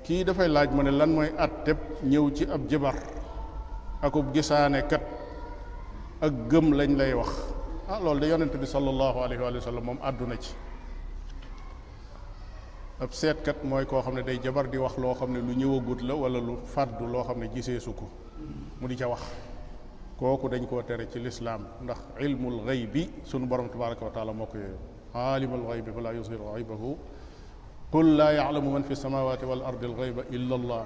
kii dafay laaj mu ne lan mooy atteb ñëw ci ab jibar akub gisaane kat ak gëm lañ lay wax. Loolu de yonent bi sallallahu alayhi wa sallam moom àdduna ci. ab seetkat mooy koo xam ne day jabar di wax loo xam ne lu ñëwagut la wala lu fàddu loo xam ne giseesu ko mu di ca wax, kooku dañ koo tere ci lislaam ndax ilmul ghaybi sunu borom tabaraka wa taala moo ko yooyu aalimul ghaybi fala yuzhiru ghaybahu qul laa ya'lamu man fi samawati wal ardi al ghayba illa allah.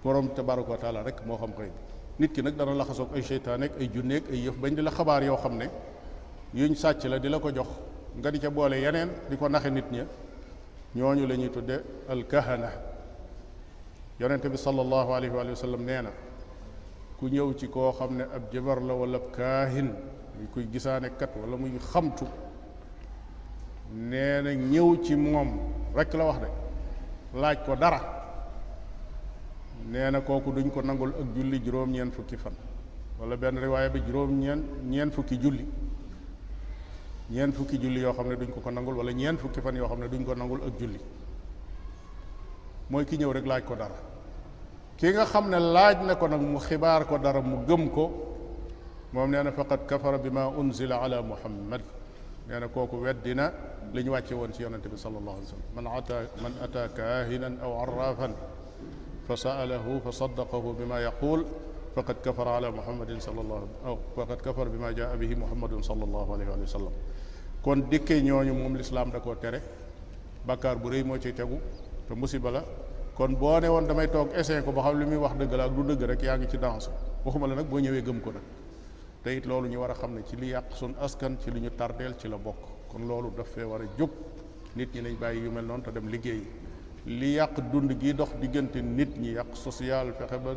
borom tabaraka wa taala rek moo xam ghayb. nit ki nag dana laxasoog ay seytaane ak ay junneeg ay yëf bañ di la xabaar yoo xam ne yuñ sàcc la di la ko jox nga di ca boole yeneen di ko naxe nit ña, ñooñu la ñuy tudde alkahana. yonente bi sallallahu alayhi wa sallam nee na ku ñëw ci koo xam ne ab jabar la wala ab kaahin muy kuy gisaane kat wala muy xamtu, nee na ñëw ci moom rek la wax de laaj ko dara, nee na kooku duñ ko nangul ak julli juróom-ñeent fukki fan, wala benn riwaaya bi ñeent fukki julli yoo xam ne duñ ko nangul, wala ñeent fukki fan yoo xam ne duñ ko nangul ak julli. mooy ki ñëw rek laaj ko dara. ki nga xam ne laaj na ko nag mu xibaar ko dara mu gëm ko, moom nee na faqad kafara bima unzila ala muhammad. nee na kooku weddina li ñu wàcce woon ci yonente bi sallallahu alayhi wa sallam. man ata kaahinan aw arrafan fa sa'alahu fa saddaqahu bima yaqul faqad kafara ala muhammadin faqad kafara bima jaa bihi muhammadun sallallahu alayhi wa sallam. kon dikkee ñooñu moom lislaam da koo tere, bàkkaar bu rëy moo ciy tegu te musiba la. kon boo ne woon damay toog essayé ko ba xam li muy wax dëgg la ak du dëgg rek yaa ngi ci danse, waxuma la nag boo ñëwee gëm ko nag. te it loolu ñu war a xam ne ci li yàq sun askan, ci li ñu tardeel ci la bokk. kon loolu daf fee war a jóg. nit ñi nañ bàyyi yu mel noonu te dem liggéey. li yàq dund gi dox diggante nit ñi, yàq social, fexe ba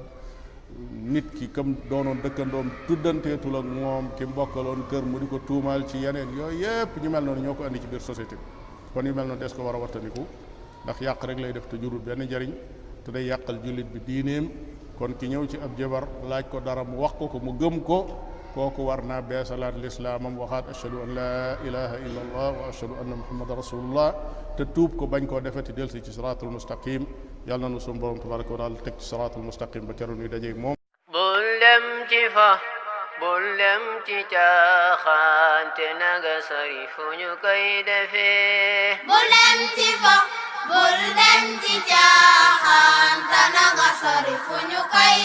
nit ki kam doonoon dëkkandoom tuddanteetul ak moom ki mbokkaloon kër mu di ko tuumaal ci yeneen, yooyu yépp ñu mel noonu ñoo ko andi ci biir société bi. kon yu mel noonu des ko war a wattandiku, ndax yàq rek lay def te jurul benn njariñ, te day yàqal jullit bi diineem. kon ki ñëw ci ab jabar laaj ko dara mu wax ko mu gëm ko, kooku war naa beesalaat lislaamam, waxaat ashhadu an laa ilaha illa allah wa ashhadu anna muhammadan rasulullah, te tuub ko bañ koo defeti delsi ci siraatul mustaqim. yàlla na nu sunu borom tabaraka wa taala teg ci siraatul mustaqim ba keroog ñuy dajeeg moom. bul dem ci fa bul dem ci caaxaan te naga sori fu ñu koy defee. bul dem ci fa bul dem ci caaxaan te naga sori fu ñu koy